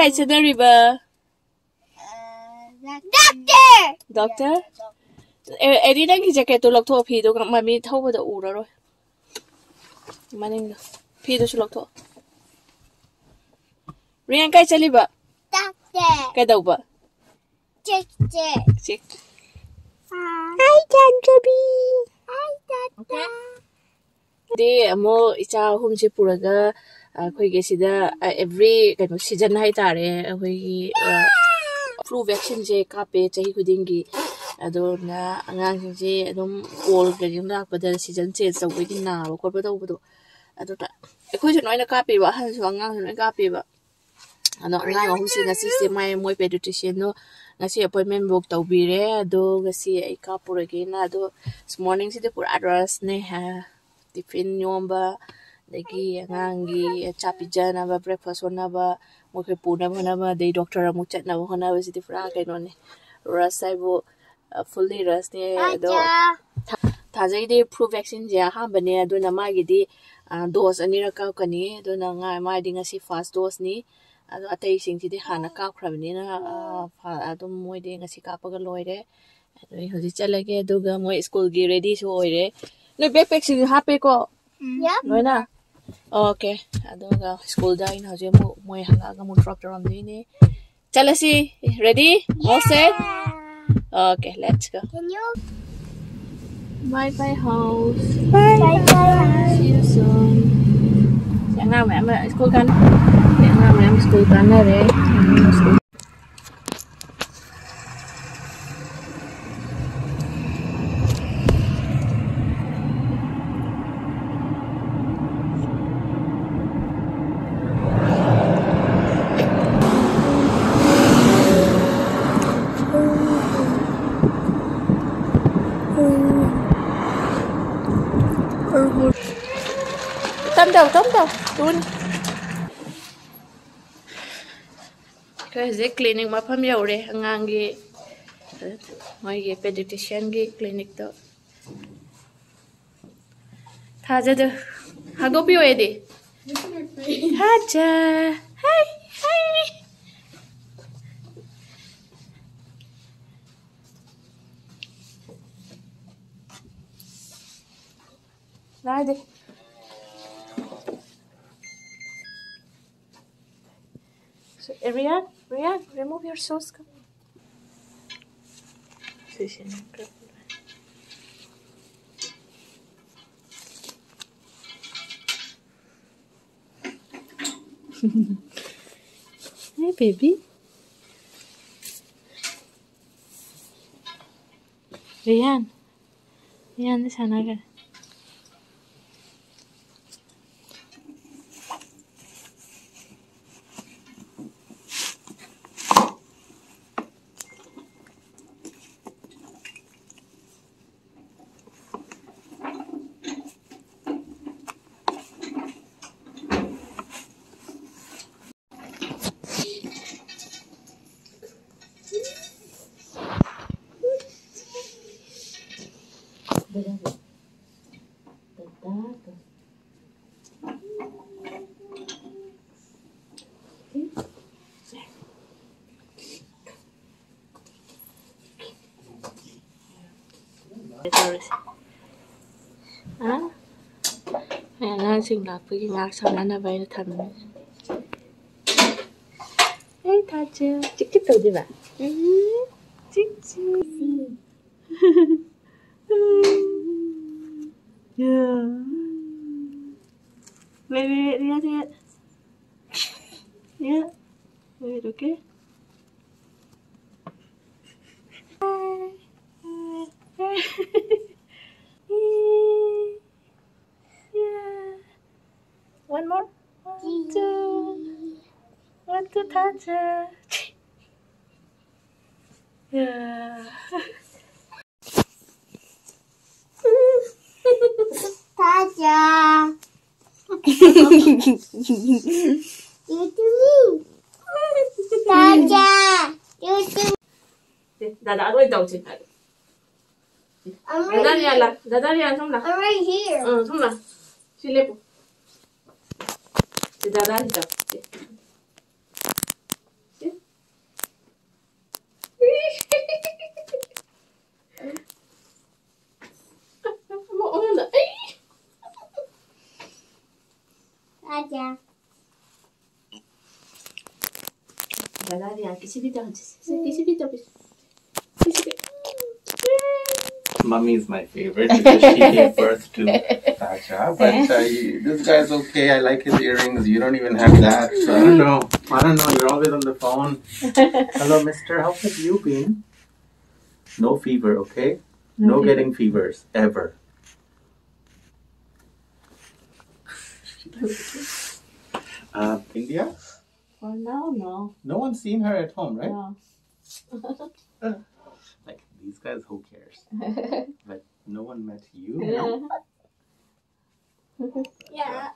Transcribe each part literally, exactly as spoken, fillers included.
ꯀꯥꯏ ꯆꯠꯅꯔꯤꯕ? Doctor! Doctor? ꯑꯦ, ꯑꯦꯗꯤ, ꯅꯪꯒꯤ jacketꯇꯣ ꯂꯧꯊꯣꯛꯑꯣ, ꯐꯤꯗꯣ ꯃꯃꯤ ꯊꯧꯕꯗ ꯎꯔꯔꯣꯏ꯫ ꯃꯅꯤꯡꯗꯣ꯫ ꯐꯤꯗꯨꯁꯨ ꯂꯧꯊꯣꯛꯑꯣ꯫ ꯔꯤꯌꯥꯟ, ꯀꯥꯏ ꯆꯠꯂꯤꯕ? Doctor! ꯀꯩꯗꯧꯕ? Check, check. Check. Hi, Janjabi. Hi, Doctor. ꯗꯤ ꯑꯃꯨꯛ ꯏꯆꯥ ꯑꯍꯨꯝꯁꯦ ꯄꯨꯔꯒ ꯑꯩꯈꯣꯏꯒꯤ ꯁꯤꯗ ꯑꯦꯚ꯭ꯔꯤ ꯀꯩꯅꯣ ꯁꯤꯖꯟ ꯍꯥꯏꯇꯥꯔꯦ, ꯑꯩꯈꯣꯏꯒꯤ ꯐ꯭ꯂꯨ ꯚꯦꯛꯁꯤꯟꯁꯦ ꯀꯥꯞꯄꯦ ꯆꯍꯤ ꯈꯨꯗꯤꯡꯒꯤ꯫ ꯑꯗꯨꯅ ꯑꯉꯥꯡꯁꯤꯡꯁꯦ ꯑꯗꯨꯝ ꯀꯣꯜ ꯀꯩꯒꯨꯝꯕ ꯂꯥꯛꯄꯗ ꯁꯤꯖꯟ ꯆꯦꯟꯖ ꯇꯧꯕꯒꯤ ꯅꯥꯕ ꯈꯣꯠꯄ ꯇꯧꯕꯗꯣ, ꯑꯗꯨꯗ ꯑꯩꯈꯣꯏꯁꯨ ꯂꯣꯏꯅ ꯀꯥꯞꯄꯦꯕ, ꯑꯍꯜꯁꯨ ꯑꯉꯥꯡꯁꯨ ꯂꯣꯏꯅ ꯀꯥꯞꯄꯦꯕ꯫ ꯑꯗꯣ ꯑꯉꯥꯡ ꯑꯍꯨꯝꯁꯤ ꯉꯁꯤꯁꯦ ꯃꯥꯏ ꯃꯣꯏ ꯄꯦꯗꯤꯇ꯭ꯔꯤꯁꯤꯌꯟꯗꯣ ꯉꯁꯤ ꯑꯦꯄꯣꯏꯟꯃꯦꯟ ꯕꯨꯛ ꯇꯧꯕꯤꯔꯦ꯫ ꯑꯗꯣ ꯉꯁꯤ ꯑꯩ ꯀꯥꯞꯄꯨꯔꯒꯦꯅ꯫ ꯑꯗꯣ ꯃꯣꯔꯅꯤꯡꯁꯤꯗꯤ ꯄꯨꯔꯥ ꯔꯁꯅꯦ꯫ ꯇꯤꯐꯤꯟ ꯌꯣꯝꯕ, ꯑꯗꯒꯤ ꯑꯉꯥꯡꯒꯤ ꯆꯥꯛ ꯄꯤꯖꯅꯕ, ꯕ꯭ꯔꯦꯛꯐꯥꯁ ꯍꯣꯠꯅꯕ, ꯃꯈꯣꯏ ꯄꯨꯅꯕ ꯍꯣꯠꯅꯕ, ꯑꯗꯩ ꯗꯣꯛꯇꯔ ꯑꯃꯨꯛ ꯆꯠꯅꯕ ꯍꯣꯠꯅꯕꯁꯤꯗꯤ ꯄꯨꯔꯥ ꯀꯩꯅꯣꯅꯦ, ꯔꯁ ꯍꯥꯏꯕꯨ ꯐꯨꯜꯂꯤ ꯔꯁꯅꯦ꯫ ꯑꯗꯣ ꯊꯥꯖꯩꯗꯤ ꯐ꯭ꯂꯨ ꯚꯦꯛꯁꯤꯟꯁꯦ ꯑꯍꯥꯟꯕꯅꯦ, ꯑꯗꯨꯅ ꯃꯥꯒꯤꯗꯤ ꯗꯣꯁ ꯑꯅꯤꯔꯛ ꯀꯥꯞꯀꯅꯤ꯫ ꯑꯗꯨꯅ ꯃꯥꯗꯤ ꯉꯁꯤ ꯐꯥꯔꯁ ꯗꯣꯁꯅꯤ꯫ ꯑꯗꯣ ꯑꯇꯩꯁꯤꯡꯁꯤꯗꯤ ꯍꯥꯟꯅ ꯀꯥꯞꯈ꯭ꯔꯕꯅꯤꯅ ꯑꯗꯨꯝ ꯃꯣꯏꯗꯤ ꯉꯁꯤ ꯀꯥꯞꯄꯒ ꯂꯣꯏꯔꯦ꯫ ꯑꯗꯨ ꯑꯩ ꯍꯧꯖꯤꯛ ꯆꯠꯂꯒꯦ, ꯑꯗꯨꯒ ꯃꯣꯏ ꯁ꯭ꯀꯨꯜꯒꯤ ꯔꯦꯗꯤꯁꯨ ꯑꯣꯏꯔꯦ꯫ ꯅꯣꯏ ꯕꯦꯛ ꯄꯦꯛꯁꯤꯡ ꯍꯥꯞꯄꯦꯀꯣ? Yep. ꯂꯣꯏꯅ? ꯑꯣꯀꯦ꯫ ꯑꯗꯨꯒ ꯁ꯭ꯀꯨꯜꯗ ꯑꯩꯅ ꯍꯧꯖꯤꯛ ꯑꯃꯨꯛ ꯃꯣꯏ ꯍꯜꯂꯛꯑꯒ ꯑꯃꯨꯛ ꯗ꯭ꯔꯣꯞ ꯇꯧꯔꯝꯗꯣꯏꯅꯦ꯫ ꯆꯠꯂꯁꯤ꯫ Ready? All set? Okay, let's go. Can you? Bye bye house. Bye bye. See you soon. ꯁꯤ ꯑꯉꯥꯡ ꯃꯌꯥꯝ ꯑꯃ ꯁ꯭ꯀꯨꯜ ꯀꯥꯟꯅ ꯑꯉꯥꯡ ꯃꯌꯥꯝ ꯁ꯭ꯀꯨꯜ ꯀꯥꯟꯅꯔꯦ꯫ ꯇꯝ ꯇꯧ, ꯇꯝ ꯇꯧ, ꯇꯨꯅꯤ꯫ ꯑꯩꯈꯣꯏ ꯍꯧꯖꯤꯛ ꯀ꯭ꯂꯤꯅꯤꯛ ꯃꯐꯝ ꯌꯧꯔꯦ, ꯑꯉꯥꯡꯒꯤ ꯃꯣꯏꯒꯤ ꯄꯦꯗꯤꯇ꯭ꯔꯤꯁꯤꯌꯟꯒꯤ ꯀ꯭ꯂꯤꯅꯤꯛꯇꯣ꯫ ꯊꯥꯖꯗ ꯍꯥꯡꯗꯣꯛꯄꯤꯌꯣ ꯑꯦꯗꯤ꯫ ꯊꯥꯖ꯫ ꯍꯥꯏ, ꯍꯥꯏ꯫ Hadi. So, eh, Rian, Rian, remove your shoes. Come on. Sisi, hey, baby. Rian. Rian, di sana ka. ꯇꯧꯔꯤꯁꯦ꯫ ꯑ? ꯑꯩ ꯑꯉꯥꯡꯁꯤꯡ ꯂꯥꯛꯄꯒꯤ ꯉꯥꯏꯍꯥꯛ ꯁꯥꯟꯅꯅꯕ ꯑꯩꯅ ꯊꯝꯃꯤꯅꯦ꯫ ꯑꯩ ꯊꯥꯖ꯫ ꯆꯤꯛ ꯆꯤꯛ ꯇꯧꯗꯣꯏꯕ? ꯎꯝ, ꯆꯤꯛ ꯆꯤꯛ꯫ Yeah. Wait, wait, wait, Rian, Rian. Yeah. Wait, okay. Yeah. One more. One, two. One, two, touch. Yeah. Tata. You to me. Tata. You to ꯗꯥꯗꯥ ꯑꯣꯏ ꯇꯧꯁꯤ꯫ I'm right ꯗꯥꯗꯥ ꯔꯤꯌꯥꯟ ꯂꯥ꯫ here. ꯗꯥꯗꯥ ꯔꯤꯌꯥꯟ ꯁꯣꯝ ꯂꯥ꯫ I'm right here. ꯎꯝ, ꯁꯣꯝ ꯂꯥ꯫ ꯁꯤ ꯂꯦꯞꯄꯨ꯫ ꯁꯤ ꯗꯥꯗꯥ ꯁꯤ ꯇꯧ꯫ ꯁꯤ꯫ ꯁꯤ꯫ ꯑꯃ ꯑꯣꯟꯍꯟꯗ-, ꯑꯩ! Valeria, kisi bhi dance. Kisi bhi dance. Kisi bhi. Mommy is my favorite because she gave birth to Tasha. But uh, you- this guy's okay. I like his earrings. You don't even have that. So I don't know. I don't know. You're always on the phone. Hello, mister. How have you been? No fever, okay? No fever. Getting fevers, ever. Uh, India? For now, no. No one's seen her at home, right? No. Like, these guys, who cares? But no one met you. Yeah.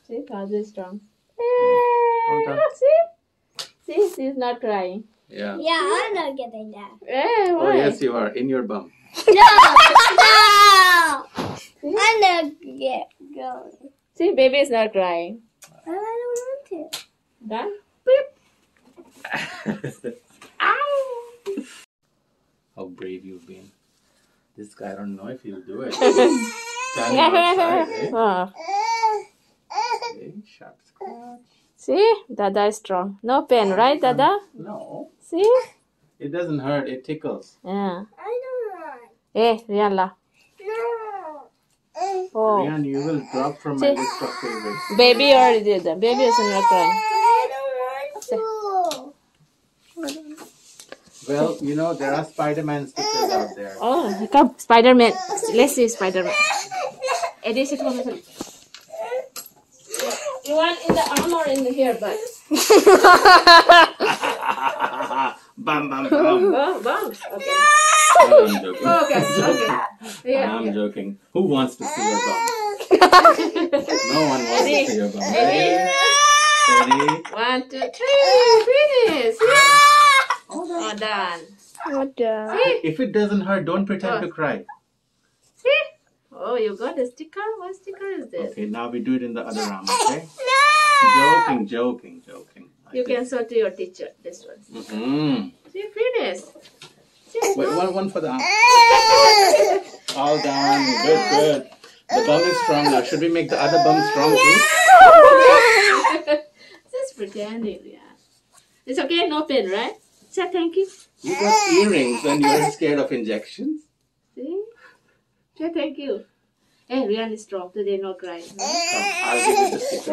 See, Kazu is strong. Well done. See? See, she's not crying. Yeah. Yeah, I'm not getting that. Eh, why? Oh, yes, you are. In your bum. No! No! I'm not get going. See, baby is not crying. I don't want to. Done? Beep. Ow! How brave you've been. This guy, I don't know if he'll do it. Standing outside, eh? Ah. Okay, sharp scratch. See? Dada is strong. No pain, right, Dada? No. See? It doesn't hurt, it tickles. Yeah. I don't want. Eh, Rihanna. No. Oh. Rian, you will drop from my list of favorites. Baby already did that. Baby is not crying. I don't want to. Well, you know, there are Spider-Man stickers out there. Oh, come, Spider-Man. Let's see Spider-Man. Eddie, sit home. You want in the arm or in the here, but Bam, bam, bam. Oh, bumps. Okay. No, I'm joking. Okay, okay. Yeah, I'm joking. Who wants to see your bum? No one wants to see your bum. Ready? Ready? One, two, three. Finish. Yeah. All done. All done. If it doesn't hurt, don't pretend to cry. See? Oh, you got a sticker? What sticker is this? Okay, now we do it in the other arm, okay? No! Joking, joking, joking. You can show to your teacher this one. Mm-hmm. See, finish. See, wait, one, one for the arm. All done. Good, good. The bum is strong now. Should we make the other bum strong too? Just pretending, yeah. It's okay, no pain, right? Say thank you. You got earrings and you're scared of injections? See? Say thank you. Hey, Rian is strong today, no crying. No? Come, I'll give you the sticker.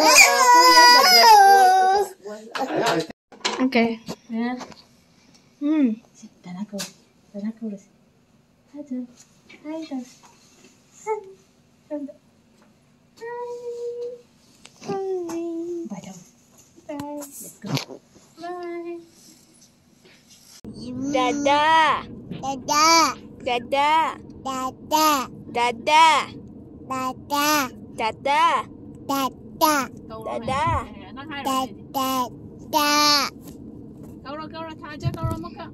Okay. Yeah. Hmm. Sit, Tanako. Tanako. Hi, Tan. Hi, Tan. Hi. Tan. Hi. Hi. Bye, Tan. Bye. Let's go. Bye. Dada. Dada. Dada. Dada. Dada. Dada. Dada. Dada. Dada. Dada. Dada. Kaura, kaura, thaja, kaura, maka.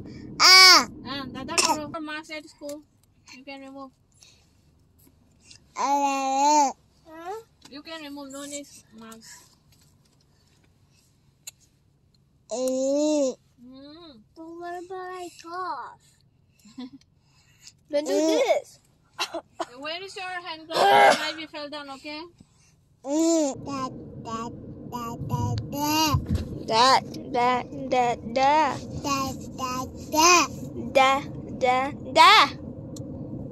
Ah. Ah, dada, kaura. Mask at school. You can remove. Ah. Huh? You can remove, no need mask. Eh. Mm. But what about I cough? Then do this. Where is your hand glove? Maybe fell down, okay? Mm. Da, da, da, da, da. Da, da, da, da. Da, da, da. Da, da, da.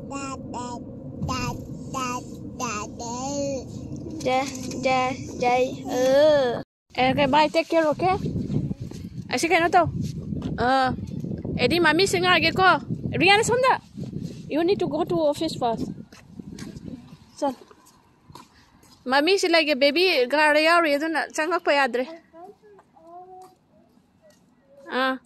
Da, da, da, da, da, da. Da, da, da, uh. Okay, bye. Take care, okay? ꯑꯁꯤ ꯀꯩꯅꯣ ꯇꯧ꯫ ꯑ, ꯑꯦꯗꯤ, ꯃꯃꯤ ꯁꯤ ꯉꯥꯏꯒꯦꯀꯣ꯫ ꯔꯤꯌꯥꯟ, ꯁꯣꯝꯗ꯫ You need to go to office first. ꯆꯠ꯫ ꯃꯃꯤ ꯁꯤ ꯂꯩꯒꯦ, baby car ꯗ ꯌꯥꯎꯔꯤ, ꯑꯗꯨꯅ ꯆꯪꯉꯛꯄ ꯌꯥꯗ꯭ꯔꯦ꯫ ꯑꯥ꯫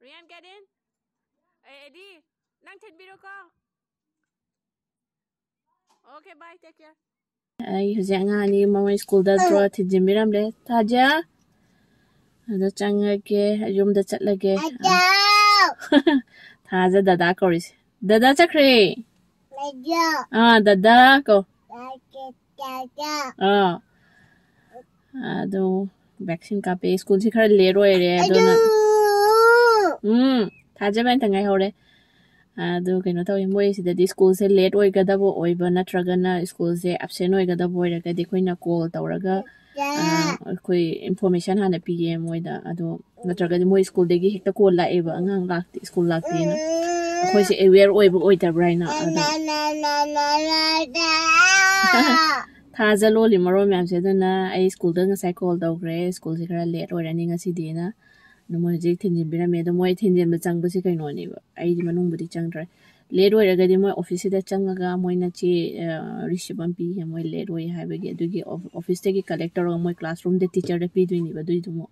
Rian, get in. ꯑꯦ, ꯑꯦꯗꯤ, ꯅꯪ ꯊꯤꯟꯕꯤꯔꯣꯀꯣ꯫ Okay, bye, take care. ꯑꯩ ꯍꯧꯖꯤꯛ ꯑꯉꯥꯡ ꯑꯅꯤ ꯃꯃꯣꯏ ꯁ꯭ꯀꯨꯜꯗ ꯗ꯭ꯔꯣ ꯊꯤꯟꯖꯤꯟꯕꯤꯔꯝꯂꯦ꯫ ꯊꯥꯖ꯫ ꯑꯗ ꯆꯪꯉꯒꯦ, ꯌꯨꯝꯗ ꯆꯠꯂꯒꯦ꯫ ꯊꯥꯖ ꯗꯗꯥ ꯀꯧꯔꯤꯁꯦ꯫ ꯗꯗꯥ ꯆꯠꯈ꯭ꯔꯦ꯫ ꯑꯥ, ꯗꯗꯥ ꯀꯧ꯫ ꯑꯥ, ꯑꯗꯣ vaccine ꯀꯥꯞꯄꯦ꯫ ꯁ꯭ꯀꯨꯜꯁꯦ ꯈꯔ late ꯑꯣꯏꯔꯦ, ꯑꯗꯨꯅ ꯎꯝ, ꯊꯥꯖꯕ ꯑꯝꯇ ꯉꯥꯏꯍꯧꯔꯦ꯫ ꯑꯗꯨ ꯀꯩꯅꯣ ꯇꯧꯋꯤ, ꯃꯣꯏ ꯁꯤꯗꯗꯤ ꯁ꯭ꯀꯨꯜꯁꯦ late ꯑꯣꯏꯒꯗꯕ ꯑꯣꯏꯕ ꯅꯠꯇ꯭ꯔꯒꯅ ꯁ꯭ꯀꯨꯜꯁꯦ absent ꯑꯣꯏꯒꯗꯕ ꯑꯣꯏꯔꯒꯗꯤ ꯑꯩꯈꯣꯏꯅ call ꯇꯧꯔꯒ, ꯑ, ꯑꯩꯈꯣꯏ information ꯍꯥꯟꯅ ꯄꯤꯌꯦ ꯃꯣꯏꯗ꯫ ꯑꯗꯣ ꯅꯠꯇ꯭ꯔꯒꯗꯤ ꯃꯣꯏ ꯁ꯭ꯀꯨꯜꯗꯒꯤ ꯍꯦꯛꯇ call ꯂꯥꯛꯑꯦꯕ, "ꯑꯉꯥꯡ ꯂꯥꯛꯇꯦ, ꯁ꯭ꯀꯨꯜ ꯂꯥꯛꯇꯦꯅ"꯫ ꯑꯩꯈꯣꯏꯁꯦ aware ꯑꯣꯏꯕ ꯑꯣꯏꯗꯕ꯭ꯔꯥ ꯍꯥꯏꯅ꯫ ꯑꯗꯣ ꯊꯥꯖ ꯂꯣꯜꯂꯤ ꯃꯔꯣꯟ ꯃꯌꯥꯝꯁꯦ꯫ ꯑꯗꯨꯅ ꯑꯩ ꯁ꯭ꯀꯨꯜꯗ ꯉꯁꯥꯏ call ꯇꯧꯈ꯭ꯔꯦ, ꯁ꯭ꯀꯨꯜꯁꯦ ꯈꯔ late ꯑꯣꯏꯔꯅꯤ ꯉꯁꯤꯗꯤꯅ꯫ ꯑꯗꯣ ꯃꯣꯏ ꯍꯧꯖꯤꯛ ꯊꯤꯟꯖꯤꯟꯕꯤꯔꯝꯃꯦ꯫ ꯑꯗꯣ ꯃꯣꯏ ꯊꯤꯟꯖꯤꯟꯕ ꯆꯪꯕꯁꯦ ꯀꯩꯅꯣꯅꯦꯕ, ꯑꯩꯗꯤ ꯃꯅꯨꯡꯕꯨꯗꯤ ꯆꯪꯗ꯭ꯔꯦ꯫ Late ꯑꯣꯏꯔꯒꯗꯤ ꯃꯣꯏ office ꯁꯤꯗ ꯆꯪꯉꯒ ꯃꯣꯏꯅ ꯆꯦ, ꯑ, receipt ꯑꯃ ꯄꯤꯌꯦ, ꯃꯣꯏ late ꯑꯣꯏ ꯍꯥꯏꯕꯒꯤ꯫ ꯑꯗꯨꯒꯤ ꯑꯣꯐ-, office ꯇꯒꯤ collect ꯇꯧꯔꯒ ꯃꯣꯏ classroom ꯗ teacher ꯗ ꯄꯤꯗꯣꯏꯅꯦꯕ ꯑꯗꯨꯏꯗꯨꯃꯨꯛ꯫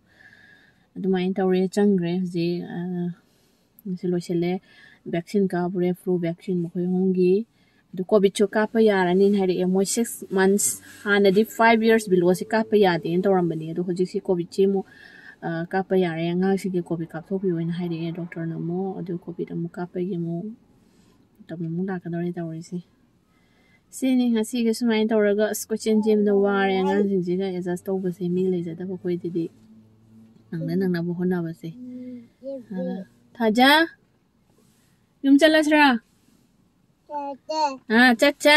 ꯑꯗꯨꯃꯥꯏꯅ ꯇꯧꯔꯦ, ꯆꯪꯈ꯭ꯔꯦ ꯍꯧꯖꯤꯛ꯫ ꯑ, ꯁꯤ ꯂꯣꯏꯁꯤꯜꯂꯦ꯫ Vaccine ꯀꯥꯞꯄꯨꯔꯦ, flu vaccine ꯃꯈꯣꯏ ꯑꯍꯨꯝꯒꯤ꯫ ꯑꯗꯨ COVID ꯁꯨ ꯀꯥꯞꯄ ꯌꯥꯔꯅꯤꯅ ꯍꯥꯏꯔꯛꯑꯦ꯫ ꯃꯣꯏ six months, ꯍꯥꯟꯅꯗꯤ five years below ꯁꯦ ꯀꯥꯞꯄ ꯌꯥꯗꯦꯅ ꯇꯧꯔꯝꯕꯅꯦ꯫ ꯑꯗꯣ ꯍꯧꯖꯤꯛꯁꯤ COVID ꯁꯤ ꯑꯃꯨꯛ, ꯑ, ꯀꯥꯞꯄ ꯌꯥꯔꯦ, ꯑꯉꯥꯡꯁꯤꯡꯒꯤ COVID ꯀꯥꯞꯊꯣꯛꯄꯤꯌꯣꯅ ꯍꯥꯏꯔꯛꯑꯦ doctor ꯅ ꯑꯃꯨꯛ꯫ ꯑꯗꯨ COVID ꯑꯃꯨꯛ ꯀꯥꯞꯄꯒꯤ ꯑꯃꯨꯛ ꯃꯇꯝ ꯑꯃꯨꯛ ꯂꯥꯛꯀꯗꯧꯔꯦ ꯇꯧꯔꯤꯁꯦ꯫ ꯁꯤꯅꯤ ꯉꯁꯤꯒꯤ ꯁꯨꯃꯥꯏꯅ ꯇꯧꯔꯒ, ꯑꯁ, ꯀꯣꯏꯆꯦꯟ ꯆꯦꯟꯕꯗ ꯋꯥꯔꯦ ꯑꯉꯥꯡꯁꯤꯡꯁꯤꯒ adjust ꯇꯧꯕꯁꯦ꯫ ꯃꯤ ꯂꯩꯖꯗꯕ ꯑꯩꯈꯣꯏꯗꯗꯤ ꯅꯪꯅ ꯅꯪꯅꯕ ꯍꯣꯠꯅꯕꯁꯦ꯫ ꯑ, ꯊꯥꯖ, ꯌꯨꯝ ꯆꯠꯂꯁꯤꯔꯥ? ꯑꯥ, ꯆꯠꯁꯦ꯫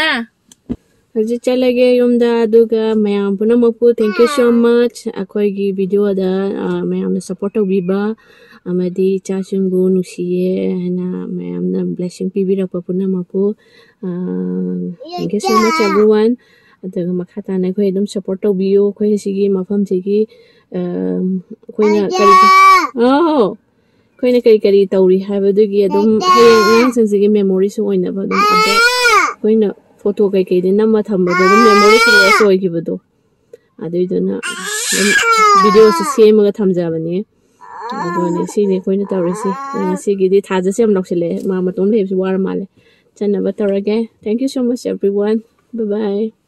ꯍꯧꯖꯤꯛ ꯆꯠꯂꯒꯦ ꯌꯨꯝꯗ, ꯑꯗꯨꯒ ꯃꯌꯥꯝ ꯄꯨꯝꯅꯃꯛꯄꯨ thank you so much꯫ ꯑꯩꯈꯣꯏꯒꯤ video ꯗ, ꯑ, ꯃꯌꯥꯝꯅ support ꯇꯧꯕꯤꯕ ꯑꯃꯗꯤ ꯏꯆꯥꯁꯤꯡꯕꯨ ꯅꯨꯡꯁꯤꯌꯦ ꯍꯥꯏꯅ ꯃꯌꯥꯝꯅ blessing ꯄꯤꯕꯤꯔꯛꯄ ꯄꯨꯝꯅꯃꯛꯄꯨ, ꯑ, thank you so much everyone꯫ ꯑꯗꯨꯒ ꯃꯈꯥ ꯇꯥꯅ ꯑꯩꯈꯣꯏ ꯑꯗꯨꯝ support ꯇꯧꯕꯤꯌꯨ꯫ ꯑꯩꯈꯣꯏ ꯁꯤꯒꯤ ꯃꯐꯝꯁꯤꯒꯤ, ꯑ, ꯑꯩꯈꯣꯏꯅ ꯀꯔꯤ, ꯑꯥꯎ꯫ ꯑꯩꯈꯣꯏꯅ ꯀꯔꯤ ꯀꯔꯤ ꯇꯧꯔꯤ ꯍꯥꯏꯕꯗꯨꯒꯤ ꯑꯗꯨꯝ ꯍꯌꯦꯡ ꯑꯉꯥꯡꯁꯤꯡꯁꯤꯒꯤ memory ꯁꯨ ꯑꯣꯏꯅꯕ ꯑꯗꯨꯝ update ꯑꯩꯈꯣꯏꯅ photo ꯀꯩꯀꯩꯗꯤ ꯅꯝꯃ ꯊꯝꯕꯗꯣ ꯑꯗꯨꯝ memory ꯁꯨ loss ꯑꯣꯏꯈꯤꯕꯗꯣ, ꯑꯗꯨꯏꯗꯨꯅ ꯑꯗꯨꯝ video ꯁꯦ ꯁꯦꯝꯃꯒ ꯊꯝꯖꯕꯅꯦ꯫ ꯑꯗꯨꯅꯦ ꯁꯤꯅꯤ ꯑꯩꯈꯣꯏꯅ ꯇꯧꯔꯤꯁꯤ꯫ ꯉꯁꯤꯒꯤꯗꯤ ꯊꯥꯖꯁꯦ ꯌꯥꯝ ꯂꯧꯁꯤꯜꯂꯛꯑꯦ, ꯃꯥ ꯃꯇꯣꯝ ꯂꯩꯕꯁꯤ ꯋꯥꯔ ꯃꯥꯜꯂꯦ꯫ ꯆꯠꯅꯕ ꯇꯧꯔꯒꯦ꯫ Thank you so much everyone. Bye bye.